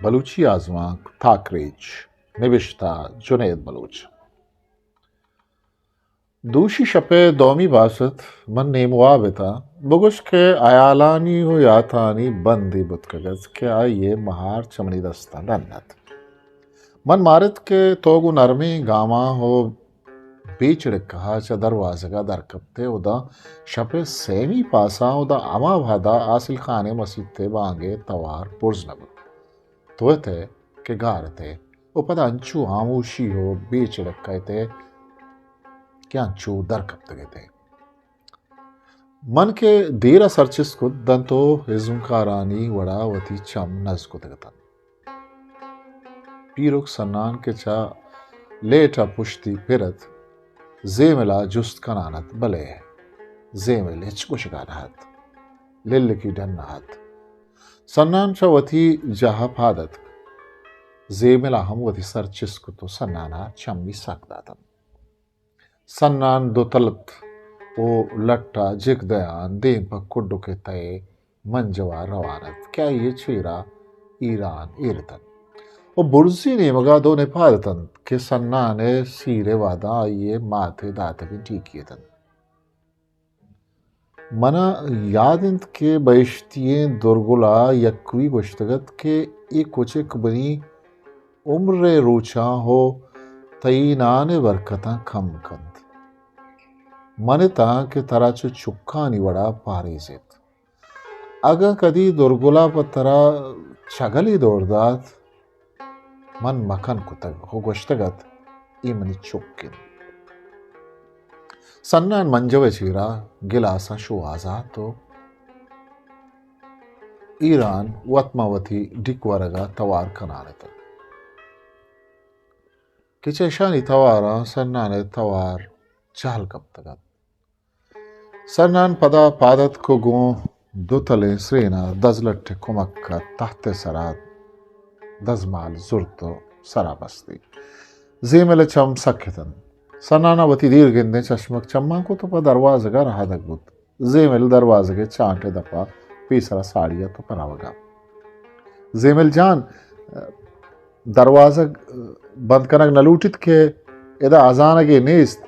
بلوچی آزمانک تاکریچ، نبشتہ جنید بلوچ۔ دوشی شپ ءِ دومی باسط من نیم واب اتاں، بگوش کہ ہیالانی و یاتانی بندے بوتکگ ات کہ آئی ءِ مہار چہ منی دستاں ڈن ات۔ من مارت کہ تو گوں نرمیں گاماں و بے چڑکہ ءَ چہ دروازگ ءَ در کپت ئے و داں شپ ءِ سیمی پاساں و داں ہما وہد ءَ حاصل خان ءِ مسیت ءِ بانگ ءِ توار برز نہ بوت۔ تو ات ئے کہ گار ات ئے و پدا انچو ہاموشی و بے چڑکہ ات ئے کہ انچو در کپتگ ات ئے۔ من کہ دیر ءَ سرچست کت، داں تو ازمکارانی وڑا وتی چم نز کتگ اتنت۔ پیرک سنان کہ چہ لیٹ ءَ پشتی پر ات، زیمل ءَ جست کنان ات، بلے زیمل ہچ گوشگ ءَ نہ ات۔ للکی ڈن نہ ات۔ سنان چہ وتی جاہ ءَ پاد اتک۔ زیمل ءَ ہم وتی سر چست کت و سنان ءَ چمی سک داتنت۔ سنان دوتل ات و لٹ ءَ جک دیان دیم پہ کڈک ءِ تہ ءِ منجو ءَ روان ات کہ آئی ءِ چیرا ایران ایر اتنت و برزی نیمگ ءَ دو نپاد اتنت کہ سنان ءِ سیر ءِ وہداں آئی ءِ مات ءِ داتگیں ٹیکی اتنت۔ من ءَ یاد انت کہ بہشتی ئیں درگل ءَ یکوئی گوشتگ ات کہ اے کچک منی عمر ءِ روچاں و تئی نان ءِ برکتاں کم کنت۔ من اتاں کہ ترا چو چکانی وڑا پہریز ایت۔ اگاں کدی درگل ءَ پہ ترا چگلے دور دات، من مکن کتگ و گوشتگ ات، اے منی چک انت۔ سنان منجو ءِ چیرا گلاساں شوہاز ات و ایران وت ماں وتی ڈیک ورگ ءَ توار کنان اتنت کہ چہ اشانی تواراں سنان ءِ توار جہل کپتگ ات۔ سنان پدا پاد اتک و گوں دوتلیں سرین ءَ دزلٹ ءِ کمک ءَ تحت ءِ سرا دزمال زرت و سرا بستی۔ زیمل ءِ چم سک اتنت۔ سنان ءَ وتی دیر گندیں چشمک چماں کت و پہ دروازگ ءَ رہادگ بوت۔ زیمل دروازگ ءِ چانٹ ءِ دپ ءَ پیسرا ساڑی ات و پہ روگ ءَ۔ زیمل جان، دروازگ بند کنگ نہ لوٹیت کہ ادا ازانگے نیست۔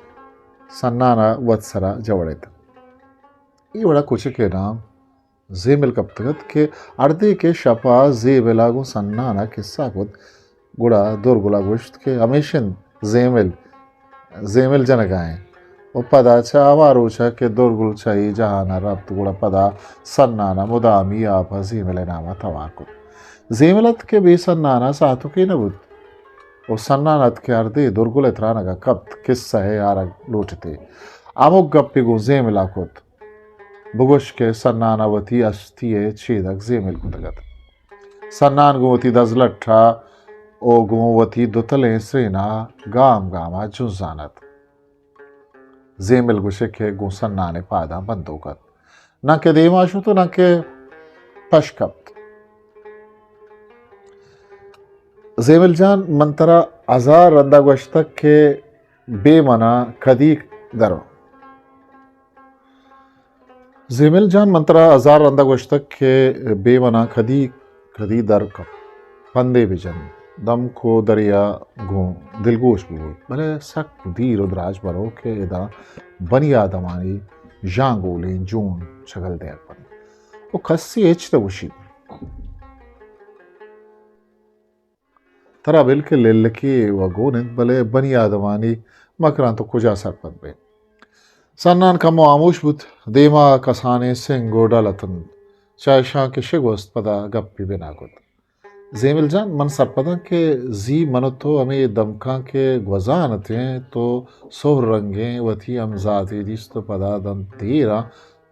سنان ءَ وت سرا جوڑ ایت۔ اے وڑا کچک ءِ نام زیمل کپتگ ات کہ ہردے کہ شپ ءَ زیمل ءَ گوں سنان ءَ کسہ کت، گڑا درگل ءَ گوشت کہ ہمیش انت زیمل، زیمل جنگ ءَ ایں۔ و پدا چہ ہما روچ ءَ کہ درگل چہ اے جہان ءَ رپت، گڑا پدا سنان ءَ مدامی آ پہ زیمل ءِ نام ءَ توار کت۔ زیمل ات کہ بے سنان ءَ ساہتکے نہ بوت۔ و سنان ات کہ ہردے درگل ءِ ترانگ ءَ کپت، کسہ ءِ آرگ لوٹت ئے۔ ہمک گپے گوں زیمل ءَ کت۔ بگوش کہ سنان ءَ وتی ہستی ءِ چیدگ زیمل کتگ ات۔ سنان گوں وتی دزلٹ ءَ و گوں وتی دوتلیں سرین ءَ گام گام ءَ جنزان ات۔ زیمل گوشے کہ گوں سنان ءِ پاداں بندوک ات۔ نہ کہ دیما شت و نہ کہ پش کپت۔ زیمل جان، من ترا ہزار رندا گوشتگ کہ بے منا کدی در زیمل جان، من ترا ہزار رندا گوشتگ کہ بے منا کدی کدی در کپ، پندے بجن، دمک و دریا گوں دلگوش ببوت، بلے سک دیر و دراج برو کہ ادا بنی آدمانی ژانگولیں جون چگل دیگ بنت و کسی ہچ نہ گوشیت۔ ترا بلکل للکی و گون انت، بلے بنی آدمانی مکراں تو کجا سرپد بئے؟ سنان کمو ہاموش بوت، دیما کسانیں سنگ و ڈل اتنت، چہ اشاں کہ شگوست پدا گپے بنا کت۔ زیمل جان، من سرپداں کہ زی من و تو ہمے دمکاں کہ گوزان اتیں، تو سہر رنگیں وتی ہمزاتے دیست و پدا دنت دیراں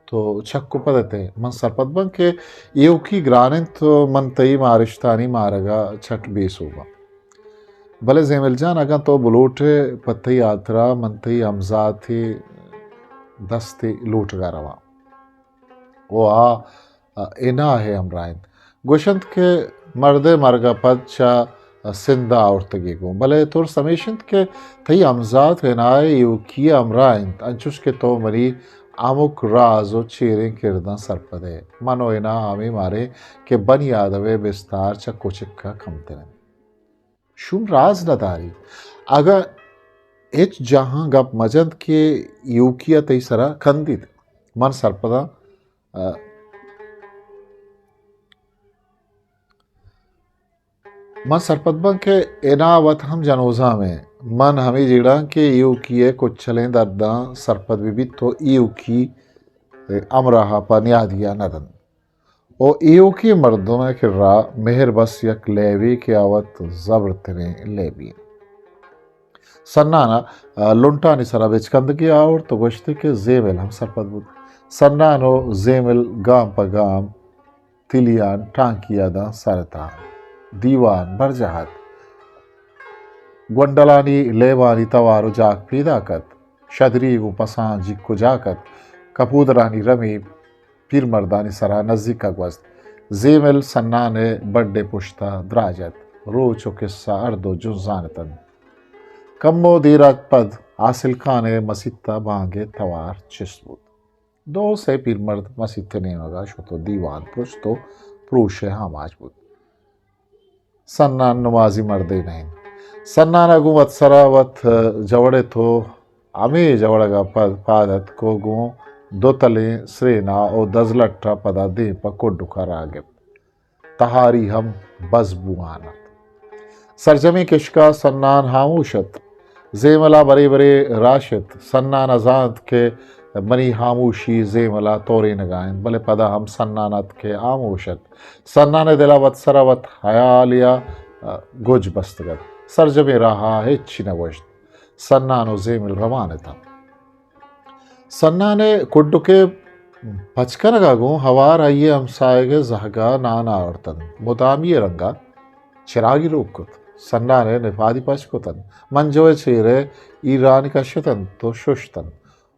تو چک و پد ات ئے۔ من سرپد باں کہ ایوکی گران انت و من تئی مارشتانی مارگ ءَ چٹ بے سوب آں۔ بلے زیمل جان، اگاں تو بلوٹ ئے، پہ تئی ہاترا من تئی ہمزات ءِ دست ءِ لوٹگ ءَ رواں۔ او آ ہنا ءِ ہمراہ انت۔ گوش انت کہ مرد ءِ مرگ ءَ پد چہ سندھ ءَ آورتگی گوں، بلے ترس ہمیش انت کہ تئی ہمزات ہنا ءِ ایوکی ءَ ہمراہ انت، انچوش کہ تو منی ہمک راز و چیریں کرداں سرپد ئے۔ من و انا ہمے ماریں کہ بنی آدم ء بستار چہ کچک ء کمتر انت۔ شوم راز نہ داری۔ اگاں ہچ جاہاں گپ مہ جنت کہ ایوکی ء تئی سرا کندیت۔ من سرپداں، ء، من سرپد باں کہ انا وت ہم جنوزام ء۔ من ہمے جیڑاں کہ ایوکی ء کچلیں درداں سرپد بہ بیت تو ایوکی ہمراہ ء پہ نیادی ء نہ دنت۔ و ایوکی مردم ء کرا مہر بس یک لیبے کہ آ وت زبرتریں لیبے انت۔ سنان ء لنٹانی سرا بچکندگے آورت و گوشت کہ زیمل ہم سرپد بوت۔ سنان و زیمل گام پہ گام تلیان ٹانکی ء داں سر اتاں۔ دیوان برجاہ ات۔ گونڈلانی لیبانی توار و جاک پیداک ات۔ شدریگ و پساں جیک و جاک ات۔ کپودرانی رمے پیرمردانی سرا نزیک ء گوست۔ زیمل سنان ء بڈ ء پشت ء دراج ات۔ روچ و کسہ ہر دو جنزان اتنت۔ کمو دیر ء پد حاصل خان ء مسیت ء بانگ ء توار چست بوت۔ دو سئے پیرمرد مسیت ء نیمگ ء شت و دیوان پرشت و پروش ء آماچ بوت۔ سنان نمازی مردے نہ انت۔ سنان ء گوں وت سرا وت جوڑ ات و ہمے جوڑگ ء پد پاد اتک و گوں دو تلیں سرین ء و دزلٹ ء پدا دیم پہ کڈک ء راہ گپت۔ تہاری ہم بزبوان ات۔ سرجمیں کشک ء سنان ہاموش ات۔ زیمل ء برے برے راہ شت۔ سنان ء زانت کہ منی ہاموشی زیمل ء تورینگ ء انت، بلے پدا ہم سنان ات کہ ہاموش ات۔ سنان ء دل ء وت سر ء وت ہیالے ء گج بستگ ات۔ سرجمیں راہ ء ہچی نہ گوشت۔ سنان و زیمل روان اتنت۔ سنان ء کڈک ء پچ کنگ ء گوں ہوار آئی ء ہمساہگ ء زہگ ء نان آورتنت۔ مدامی ء رنگ ء چراگی روک کت۔ سنان ء نپادی پچ کتنت۔ منجو ء چیر ء ایرانی کشتنت و ششتنت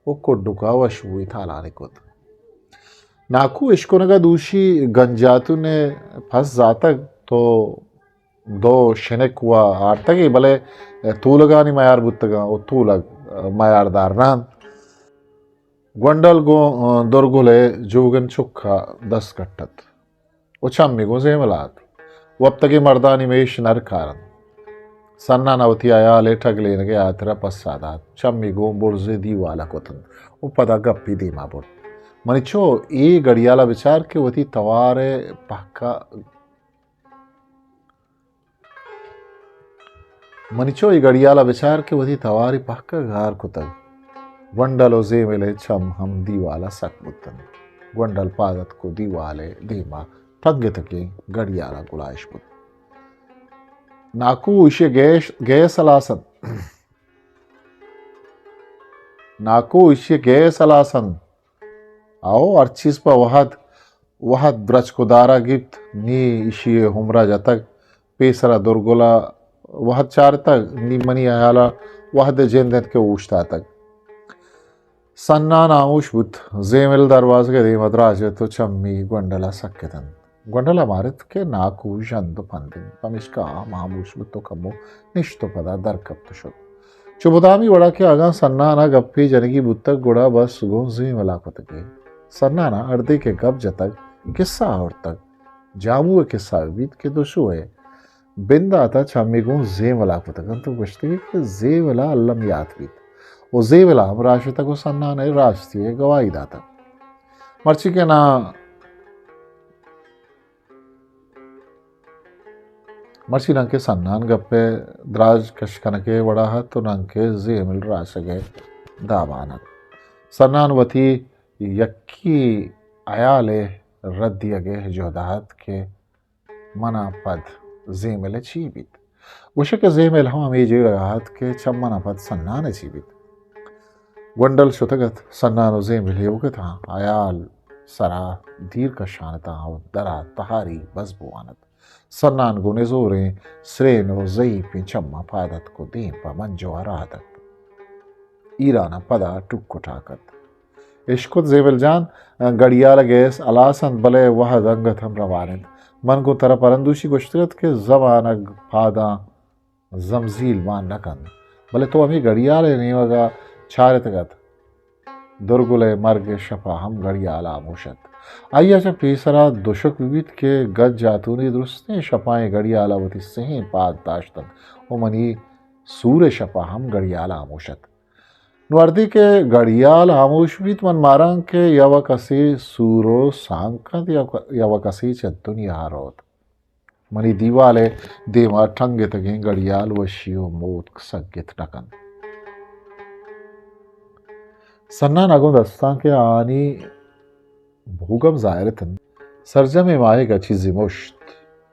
و کڈک ء وشبوئی تالانی کت۔ ناکو اشکنگ ء دوشی گنجاتون ء پس زاتگ تو دو شنک و آرتگی، بلے تولگانی میار بوتگاں و تولگ میاردار نہ انت۔ گونڈل گوں درگل ء جوگن چک ء دست کٹت و چمی گوں زیمل ء ات۔ وپتگیں مردانی میش نر کار انت۔ سنان ء وتی ہیال ء ٹگلینگ ء ہاترا پسا دات۔ چمی گوں برزے دیوال ء کت انت و پدا گپی دیما برت۔ منی چو، اے گڑیال ء بچار کہ وتی توار ء پہک ء منی چو اے گڑیال ء بچار کہ وتی تواری پہک ء گار کتگ۔ گونڈل و زیمل ء چم ہم دیوال ء سک بوتنت۔ گونڈل پاد اتک و دیوال ء دیما ٹنگتگیں گڑیال ء گلائش بوت۔ ناکو، ایشی ء گیش، گیس ہلاس انت۔ ناکو، ایشی ء گیس ہلاس انت۔ او ہر چیز پہ وہد، وہد درچک و دارا گیپت، نی ایشی ء ہمرا جتگ۔ پیسرا درگلا وہد چارتگ، نی منی ہیالا وہد ء جند انت کہ اوشتاتگ۔ سنان ہاموش بوت۔ زیمل دروازگ ء دیما دراج ات و چمی گونڈلا سک اتنت۔ گونڈل ء مارت کہ ناکو ژند و پند انت، پمیشکا آ ہم ہاموش بوت و کمو نشت و پدا در کپت و شت۔ چو مدامی وڑا کہ اگاں سنان ء گپے جنگی بوتگ، گڑا بس گوں زیمل ء کتگ ات۔ سنان ء ہردے کہ گپ جتگ، کسہ آورتگ، جامو ء کسہ بہ بیت کہ دشو ء بندات ء چمی گوں زیمل ء کتگ انت و گوشتگ کہ زیمل ء الم یات بیت و زیمل ء ہم راہ شتگ و سنان ء راستی ء گواہی داتگ۔ مرچی کہ ناں مرچی ناں کہ سنان گپ ء دراج کش کنگ ء وڑا ات و ناں کہ زیمل راسگ ء دابان ات۔ سنان وتی یکی ہیال ء رد دیگ ء جہد ء ات کہ من ء پد زیمل ء چی بیت؟ گوشئے کہ زیمل ہم ہمے جیڑگ ء ات کہ چہ من ء پد سنان ء چی بیت؟ گونڈل شتگ ات، سنان و زیمل ایوک اتاں، ہیال سرا دیر کشان اتاں و درا تہاری بز بوان ات۔ سنان گوں نزوریں سرین و زئیپیں چماں پاد اتک و دیم پہ منجو ء راہ دات۔ ایران ء پدا ٹک و ٹاک ات۔ اشکت زیمل جان، گڑیال ء گیس ہلاس انت، بلے وہد انگت ہم روان انت۔ من گوں ترا پرندوشی گوشتگ ات کہ زمانگ پاداں زمزیل مان نہ کنت، بلے تو ہمے گڑیال ء نیمگ ء چارتگ ات۔ درگل ءِ مرگ ءِ شپ ءَ ہم گڑیال ہاموش ات۔ آئی ءَ چہ پیسرا دشک بہ بیت کہ گج ءِ ہاتونی درستیں شپانی گڑیال ءَ وتی سہیں پاد داشتگ ءُ منی سور ءِ شپ ءَ ہم گڑیال ہاموش ات۔ نوں ہردے کہ گڑیال ہاموش بیت، من ماراں کہ یا وَ کسے سور ءُ سانگ کنت یا، یا وَ کسے چہ دنیا ءَ روت۔ منی دیوال ءِ دیم ءَ ٹنگتگیں گڑیال وشی ءُ موتک سگت نہ کنت۔ سنان ءَ گوں دستانک ءَ آنی بوگ ہم زاہر اتنت۔ سرجمیں ماہیگ ءَ چیزے مشت،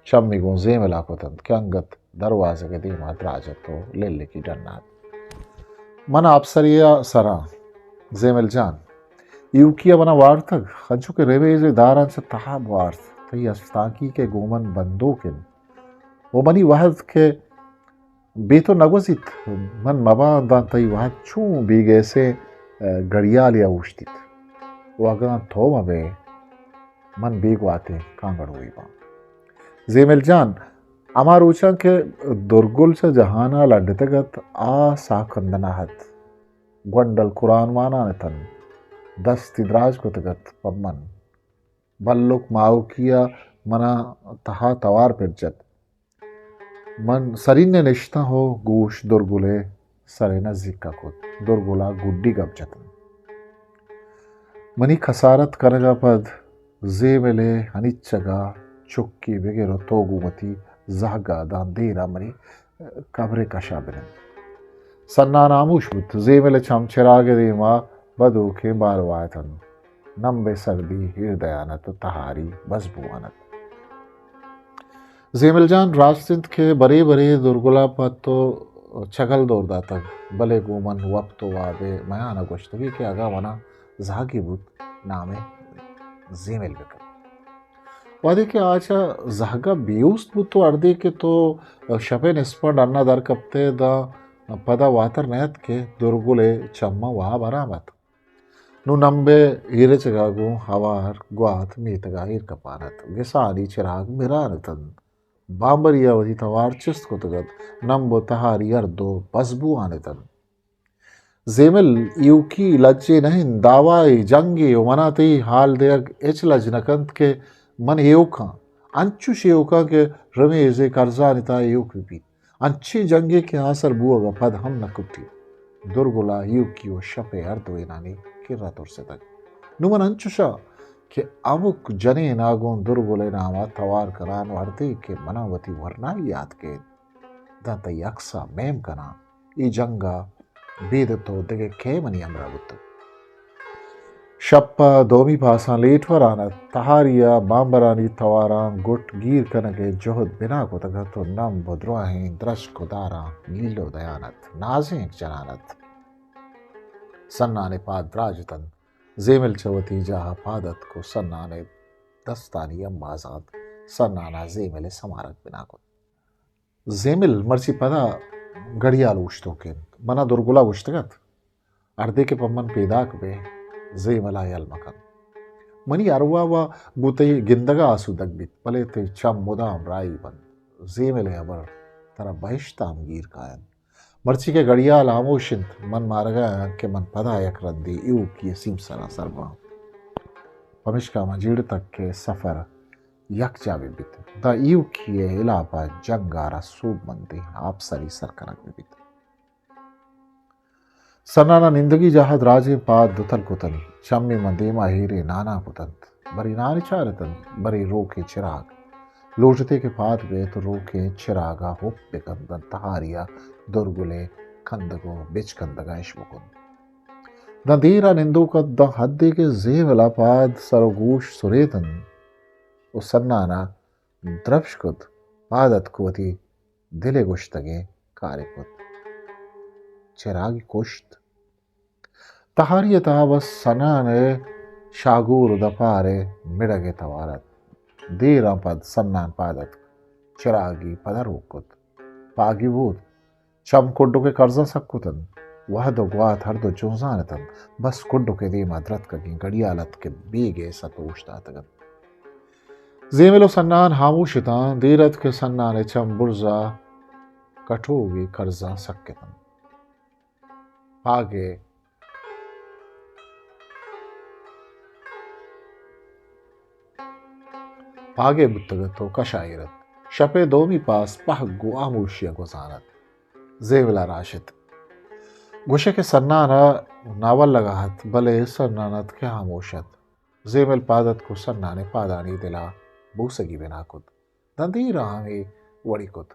چمی گوں زیمل ءَ کتنت کہ انگت دروازگ ءِ دیم ءَ دراج ات ءُ للکی ڈنّ ات۔ من آپسری ءَ سراں، زیمل جان، ایوکی ءَ منا وارتگ، انچو کہ ریمیز ءِ داراں چہ تہا بوارت۔ تئی استانکی کہ گوں من بندوک انت ءُ منی وہد کہ بے تو نہ گوزیت، من مباں داں تئی وہد چون بے گیسیں، ءَ، گڑیالے ءَ اوشتیت ءُ اگاں تو مہ بئے، من بے گواتیں کانگڑوے باں۔ زیمل جان، ہما روچاں کہ درگل چہ جہان ءَ لڈتگ ات، آ ساہ کندن ءَ ات۔ گونڈل قرآن وانان اتنت، دستی دراج کتگ ات پہ من۔ بلک ماہوکی ءَ منا تہا توار پر جت۔ من سرین ءَ نشتاں ءُ گوش درگل ءِ سر ءِ نزیک ءَ کت۔ درگل ءَ گڈی گپ جتنت۔ منی کسارت کنگ ءَ پد زیمل ءِ ہنیچگ ءَ چکی بگر ءُ تو گوں وتی زہگ ءَ داں دیر ءَ منی کبر ءِ کش ءَ بنند۔ سنان ہاموش بوت۔ زیمل ءِ چم چراگ ءِ دیم ءَ بدوکیں بالوا اتنت۔ نمب ءِ سردی ایر دیان ات ءُ تہاری بزبو آن ات۔ زیمل جان، راست انت کہ برے برے درگل ءَ پہ تو چگل دور داتگ، بلے گوں من وپت ءُ واب ءِ میان ءَ گوشتگی کہ اگاں منا زہگے بوت، نام ءَ زیمل بکن۔ وہدے کہ آ چہ زہگ ءَ بے اوست بوت ءُ ہردے کہ تو شپ ءِ نصف ءَ ڈن ءَ در کپت ئے، داں پدا واتر نہ ات کہ درگل ءِ چماں واب آرام ات۔ نوں نمب ءِ ایرچگ ءَ گوں ہوار گوات میتگ ءَ ایر کپان ات۔ گسانی چراگ مران اتنت۔ بامبری ءَ وتی توار چست کتگ ات۔ نمب ءُ تہاری ہر دو بزبو آن اتنت۔ زیمل، ایوکی لجے نہ انت، دعوائے، جنگے ءُ منا تئی حال دیگ ہچ لج نہ کنت کہ من ایوک آں، انچش ایوک آں کہ رمیز ءِ کرزانی تہا ایوک بہ بیت۔ انچیں جنگے کہ آسر بوگ ءَ پد ہم نہ کٹیت۔ درگل ءَ ایوکی ءُ شپ ءِ ہر دوئینانی کرا ترستگ۔ نوں من انچش آں کہ ہمک جنین ءَ گوں درگل ءِ نام ءَ توار کنان ءُ ہردے کہ منا وتی ورنائی یات کیت، داں تئی اکس ءَ میم کناں۔ اے جنگ ءَ بید تو دگہ کئے منی ہمراہ بوتگ؟ شپ ءَ دومی پاساں لیٹ وران ات۔ تہاری ءَ بامبرانی تواراں گٹ گیر کنگ ءِ جہد بنا کتگ ات ءُ نمب ءُ دراہیں درچک ءُ داراں گیلو دیان ات۔ نازینک جنان ات۔ سنان ءِ پاد دراج اتنت۔ زیمل چہ وتی جاہ ءَ پاد اتک ءُ سنان ءِ دستانی امبازاں ات۔ سنان ءَ زیمل ءِ سمارگ بنا کت۔ زیمل، مرچی پدا گڑیال اوشتوک انت۔ منا درگل ءَ گوشتگ ات، ہردے کہ پہ من پیداک بئے، زیمل ءَ یل مکن۔ منی ارواہ وَ گوں تئی گندگ ءَ آسودگ بیت، بلے تئی چم مدام راہی بنت۔ زیمل ءِ ہبر ترا بہشت ءَ ہم گیر کاینت۔ مرچی کہ گڑیال ہاموش انت، من مارگ ءَ آں کہ من پدا یک رندے ایوکی ءِ سیمسراں سر باں۔ پمیشکا من جیڑتگ کہ سفر یکجاہ بہ بیت، داں ایوکی ءِ ہلاپ ءَ جنگ ءَ را سوبمندیں آپسری سر کنگ بہ بیت۔ سنان ءَ نندگی جاہ ءَ دراجیں پاد دوتل کتنت، چمی من دیم ءَ ایریں ناناں کتنت، برے نان چارتنت، برے روکیں چراگ۔ لوٹتے کہ پاد بئیت ءُ روکیں چراگ ءَ ہپ بکنت، داں تہاری ءَ درگل ءِ کندگ ءُ بچکندگ ءَ اش بکنت۔ داں دیر ءَ نندوک ات، داں حدے کہ زیمل ءَ پاد سر ءُ گوش سریتنت ءُ سنان ءَ درپش کت، پاد اتک ءُ وتی دل ءِ گوشتگیں کارے کت۔ چراگے کشت۔ تہاری ءِ تہا بس سنان ءِ شاگور ءُ دپار ءِ مڑگ ءِ توار ات۔ دیراں پد سنان پاد اتک، چراگے پدا روک کت۔ پاگی بود۔ چم کڈک ءِ کرزاں سک کتنت۔ وہد ءُ گوات ہر دو جنزان اتنت۔ بس کڈک ءِ دیم ءَ درتکگیں گڑیال ات کہ بے گیس ات ءُ اوشتاتگ ات۔ زیمل ءُ سنان ہاموش اتاں۔ دیر ات کہ سنان ءِ چم برز ءَ کٹوگے کرزاں سک اتنت۔ پاگ ءِ آگے بوتگ ات و کش ء ایر ات۔ شپ ء دومی پاس پہک گوں ہاموشی ء گوزان ات۔ زیمل ء راش ات۔ گوشئے کہ سنان ء ناولگ ء ات، بلے سنان اتک ء ہاموش ات۔ زیمل پاد اتک و سنان ء پادانی دل ء بوسگی بنا کت۔ داں دیر ء ہمے وڑی کت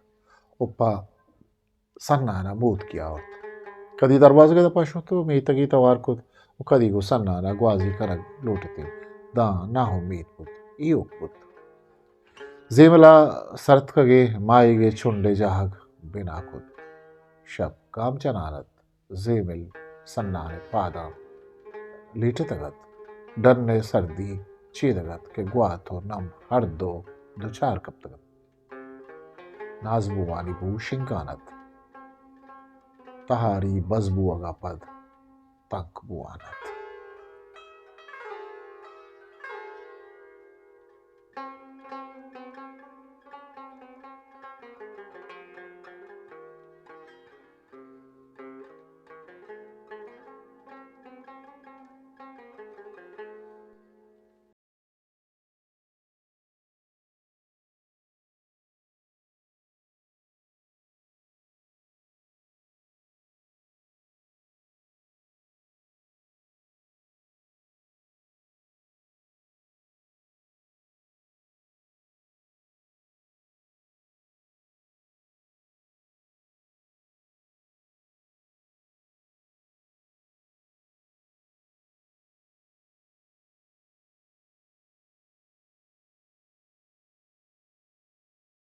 و پہ سنان ء موتکی آورت۔ کدی دروازگ ء دپ ء شت و میتگی توار کت و کدی گوں سنان ء گوازی کنگ لوٹتی، داں ناامیت بوت، ایوک بوت۔ زیمل ء سرتکگیں ماہیگ ء چنڈ ء جاہگ بنا کت۔ شپ گام جنان ات۔ زیمل سنان ء پاداں لیٹتگ ات۔ ڈن ء سردی چیدگ ات کہ گوات و نم ہر دو دچار کپتگ ات۔ نازبوانی بو شنگان ات۔ تہاری بز بوگ ء پد تنک بوان ات۔